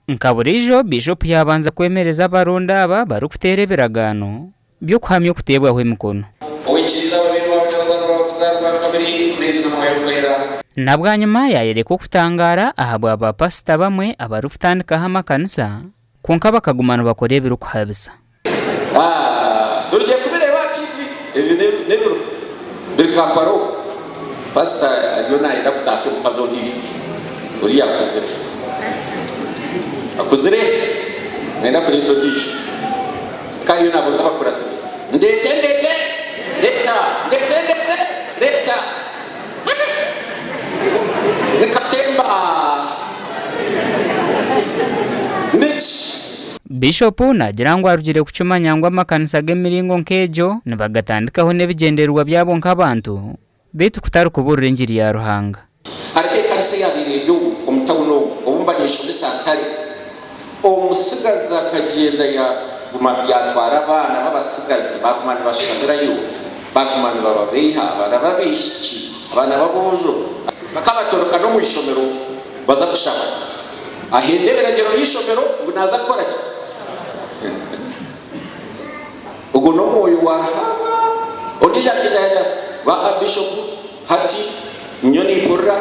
Nka buriijo, Biishopu yaabanza kwemereza abaronda aba barikuteera ebiragaano by'okuhamya okuteebwaho emikono. Oikiriza ababeerwa abanyabuzaare baawe kuzaarwa kabiri omu maizi n'Omwoyo Orikwera. Na bwanyima yaayoreka okutangaara ahabwa baapasita bamwe abarikutandikaho amakanisa kwonka bakaguma nibakora ebirikuhabisa. Turugye kubireeba aha TV ebi n'ebiriho biri Kampala okwo. Pasita ariyo nayenda kutaasya omukazi ondiijo oriya akuzire. Akuzire nayenda kureeta ondiijo. Ka ariyo nabuuza abakurasi be, Ndeete ndeete? Reeta! Ndeete ndeete? Reeta! Ni katemba! Niki? Bishopu naagira ngu arugire kukimanya ngu amakanisa g'emiringo nk'egyo nibagatandikaho n'ebigyendererwa byabo nk'abantu beitu kutari kubuurira engiri ya Ruhanga. Hariho ekanisa eyaabaire eri omu omu tauni omu obu mba ninshomesa ntare. Omutsigazi akagyenda yaaguma yaatwara abaana b'abatsigazi baaguma nibashabirayo, baaguma nibababeiha, abaana b'abaishiki, abaana b'aboojo. Bakabatoroka n'omu ishomero baza kushaba. Ahenda ebiragiro by'eishomero ngu naaza kukora ki? Ogwo n'omwoyo wa Ruhanga. Ondiijo akaija yaagira ati, Ba Bishopu, hati nyowe nimpurira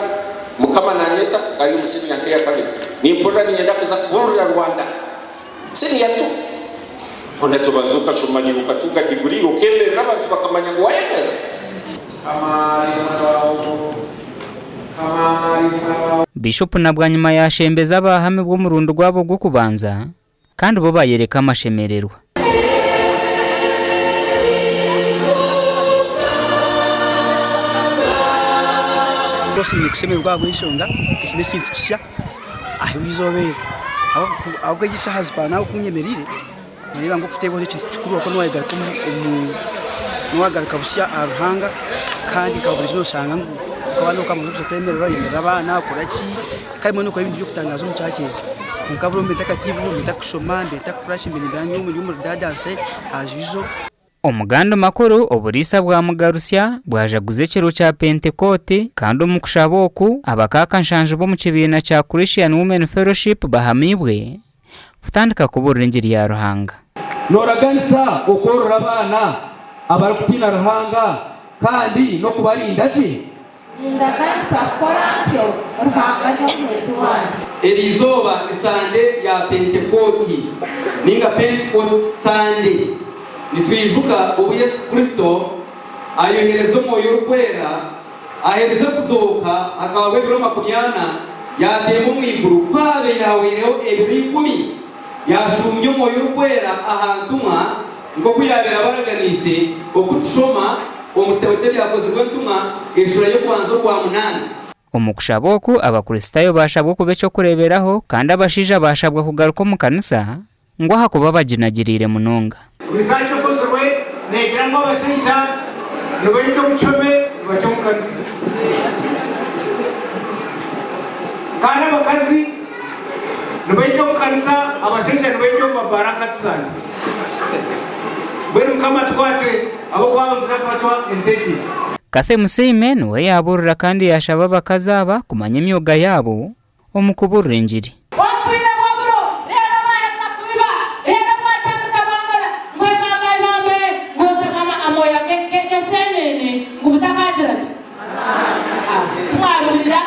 Mukama naanyeta, akaba ari omu siniya nk'eya kabiri, nimpurira niinyenda kuza kubuurira Rwanda. Siniya tu. Hoona tobanza okashoma naiwe okatunga diguri okeemerera abantu bakamanya ngu waayemerera. Bishopu na bwanyima yaashembeza abaahamibwa omurundi gwabo gw'okubanza kandi bo baayereka amashemererwa. Rwose nyine kushemererwa ahabw'enshonga eki n'ekintu kisya ahu eizooba eri ahabw'okuba egi eshaaha zipana ahu okunyemereire noreeba ngu okuteebwaho n'ekintu kikuru ahakuba niwagaruka niwagaruka busya ahari Ruhanga kandi nka buriijo noshanga ngu okaba kwemerera oyemerera abaana okora ki Kare mbwenu nokora ebintu by'okutangaaza omu kyakye ezi. Kwonka buri mbe ntakatiibwe, mbe ntakushoma, mbe ntakukora ki, mbe nimbeera ndi omuri dadanse as usual. Omu gandi makuru, oburiisa bwa Mugarusya bwajaguza ekiro kya Pentekooti kandi omu kushaba oku, abakaaka nshanju b'omu kibiina kya Christian Women Fellowship bahamiibwe kutandika kubuurira engiri ya Ruhanga. Nooraganisa okworora abaana abarikutiina Ruhanga kandi n'okubarinda gye? Nindaganisa kukora ntyo, Ruhanga ari omuhwezi wangye. Eri izooba ni Sande ya Pentekooti ninga Pentecost Sunday. Nitwijuka obu Yesu Kristo ayohereza Omwoyo Orikwera aherize kuzooka hakahwaho ebiro makumyana yatemba omu iguru. Ku habaire hahweireho ebiro ikumi yashuumya Omwoyo Orikwera aha ntumwa nk'oku yabaire abaraganiise oku tushoma Omu kitabo ky'Ebyakozirwe Entumwa, eshuura y'okubanza orwamunaana. Omu kushaba oku, Abakristaayo baashabwa okuba eky'okureeberaho kandi abashaija baashabwa kugaruka omu kanisa ngu ahakuba baginagiriire munonga. Research ekozirwe negira ngu abashaija nibaija obukyome nibakya omu kanisa kandi abakazi nibaija omu kanisa abashaija nibaija omu mabaara nka Tusande. Mbwenu Mukama atukwate ahabw'okuba abo nituza kubacwa entegye. Cathy Musiime niwe yaabuurira kandi yaashaba abakazi aba kumanya emyoga yaabo omu kubuurira engiri. Omu bwire bw'oburo, reero baaheza kubiba, reero bwatandika bwamara, ngu ebamba ebambe, ngu oteekamu amooya g'eseenene ngu butakagira ki? Timwabihurira?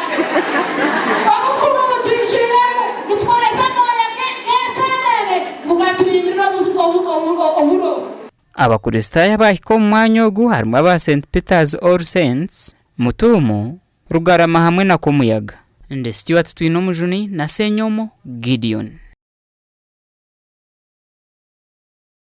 Obufumu butwijwiremu, nitukoresa amooya g'eseenene ngu gaturindirire oburo. Abakristaayo abaahika omu mwanya ogu harimu aba St Peter's All Saints, Mutuumo, Rugarama hamwe na Komuyaga. Ndi Stuart Twinomujuni na Ssenyomo Gideon.